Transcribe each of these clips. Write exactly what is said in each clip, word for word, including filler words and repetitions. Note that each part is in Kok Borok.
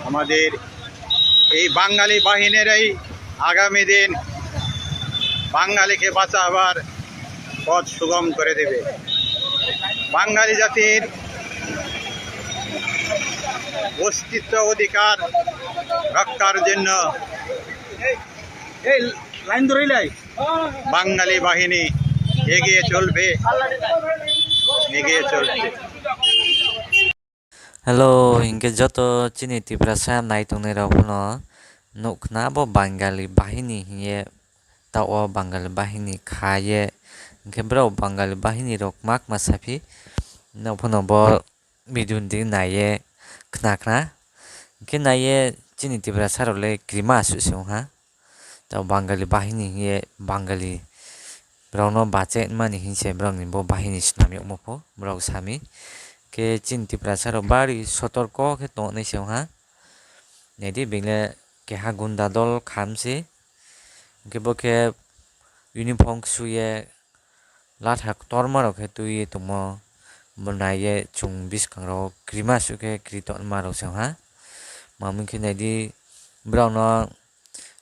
আমাদের এই বাঙালি বাহিনীরাই আগামী দিন বাঙালিকে বাঁচাবার পথ সুগম করে দেবে। বাঙালি জাতির অস্তিত্ব অধিকার রক্ষার জন্য এই লাইন ধরেই লাই। বাঙালি বাহিনী এগিয়ে চলবে, এগিয়ে চলবে। Hello, hinkhe joto chini Tiprasa nai tongnai rok phano nuk khna bo Bangali bahini hiye, tao Bangali bahini kha ye, hinkhe borok Bangali bahini rok mak ma saphi, no phano bo video di nai ye khna khna, hinkhe nai ye chini Tiprasa rok le krima aswk se wngha. Tao Bangali bahini hiye Bangali borokno bachaimani hinse borokni bo bahini swnam yokmo pho borok sami. Khe chini Tiprasa rok bari sotorko khe tongnai se wngha. Naidi bini keha gunda dol khamsi. Hinkhe bo khe uniform ksuye latha kotorma rok khe twiwi tongmo. Bo naiye chwng bwskango krima aswk khe kri tonma rok se wngha. Mamung khe naidi borokno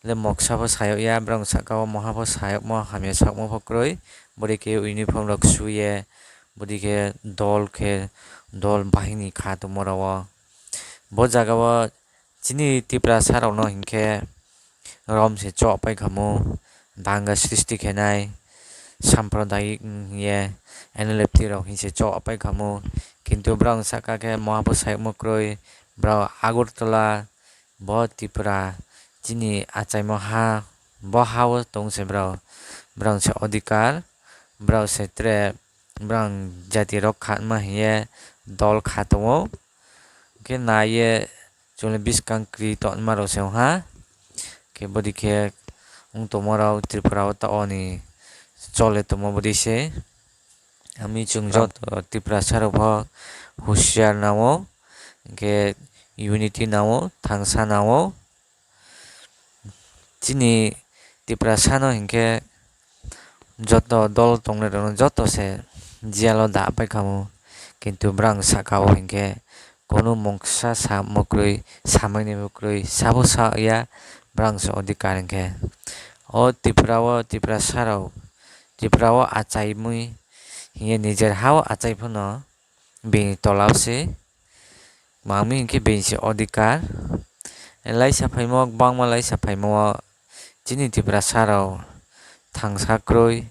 le moksa bo sayok ya, borok saka o moha bo sayokmo hamya sakmo bo kwrwi. Bwrwi khe uniform rok suye, bwrwi khe dol khe dol bahini kha tongmo rok o. Bo jaga o chini Tiprasa rokno hinkhe rom se chok pai khamu, danga srishti khenai, sampradayik wng ye N L F T rok hinse chok pai khamu. Kintu borok saka khe moha bo sayokmo kwrwi, borok Agartala, bo Tripura chini achaimo ha, bo ha o tong se borok, borok se odhikar, borok se tere borok jati rok khatma hiye dol kha tongo, khe naiye chwngno bwskang kri tonma rok se wngha, khe bwdikhe wng tongma rok Tripura o ta oni chole tongma bwdise. Ami chwng joto Tiprasa rok bo husiar nango, hinkhe unity nango, thangsa nango. Chini Tiprasa no hinkhe joto dol tongnai rok no joto se jail o da pai khamu, kintu borok saka o hinkhe kunu mungsa sa mukrwi, samani mukrwi, sabo sa ya borok se odhikar hinkhe. O Tripura o Tiprasa rok, Tripura o achaimwi hinkhe nijer ha o achai phano bini tola o se, mangmi hinkhe bini se odhikar. Laisa phaimo, bangma laisa phaimo o chini Tiprasa rok thangsa kwrwi,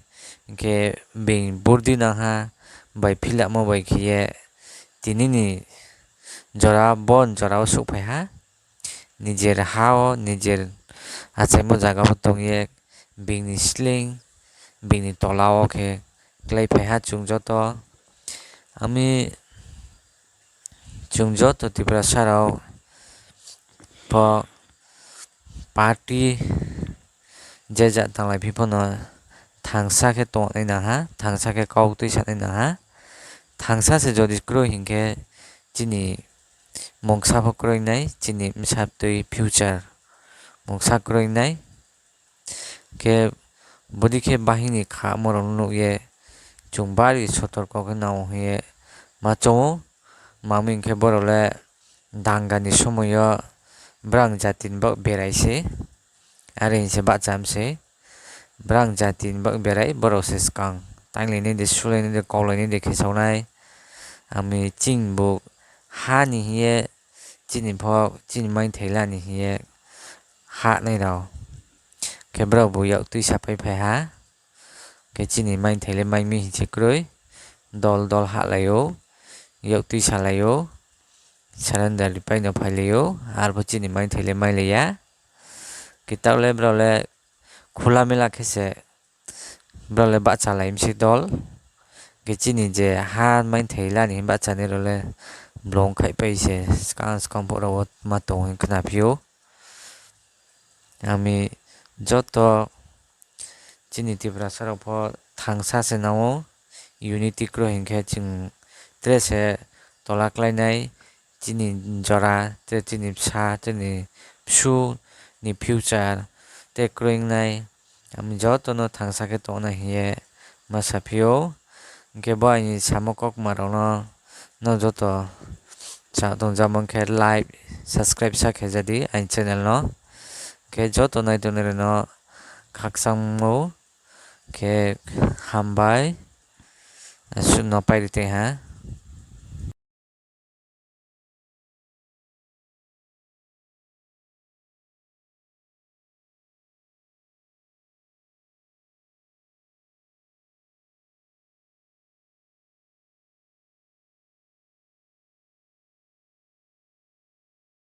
hinkhe bini burdi nangha bai philamo bai khiye tinini jora bon jora o suk phaiha. Nijer ha o, nijer achaimo jaga o tongye, bini sling, bini tola o khe klai phaiha chwng joto. Ami chwng joto Tiprasa rok bo party je ja tanglai phi phano thangsa khe tongnai nangha, thangsa khe kok twi sanai nangha. Thangsa se jodi kwrwi hinkhe chini mungsa pho kwrwi nai, chini bwsa twi future mungsa kwrwi nai. Khe bwdikhe bahini kha morok nukye chwng bari sotorko khe nao hinkhe ma chongo. Mamwi hinkhe borok le dangani somoio borang jatini bak berai se, are hinse bahcham se. Borang jatini bak berai borok se swkang tanglaini de, sulaini de, koklaini de khesaunai. Ami chini bo hani hiye chini phok chini maithai lani hiye hanai rok. Khe borok bo yak twi sapai phai ha. Khe chini maithai le maimi hinse kwrwi. Dol dol halaio. Yak twi salaio. Surrender ripai no phailaio. Arpho chini maithai le mailaiya. Kitab le borok le khula mela khe se borok le bahcha lai misi dol. Khe chini je ha maithai lani bahchani rok le blong khai pai se. Swkang swkang borok o ma tongo hwnwi khna phio. Ami joto chini Tiprasa rok pho thangsa se nao, unity kwrwi hinkhe chwng tre se tola klainai, chini jora, tei chini bwsa, chini bwswk ni future tei kwrwi wngnai. Ami joto no thangsa khe tongna hiye ma saphio. Hinkhe bo ani samo kokma rok no, no joto sa tong jamo khe like, subscribe sa khe jadi aini channel no. Khe joto nai tongnai rok no khakchangmo khe hambai, aswk no pairi tei ha.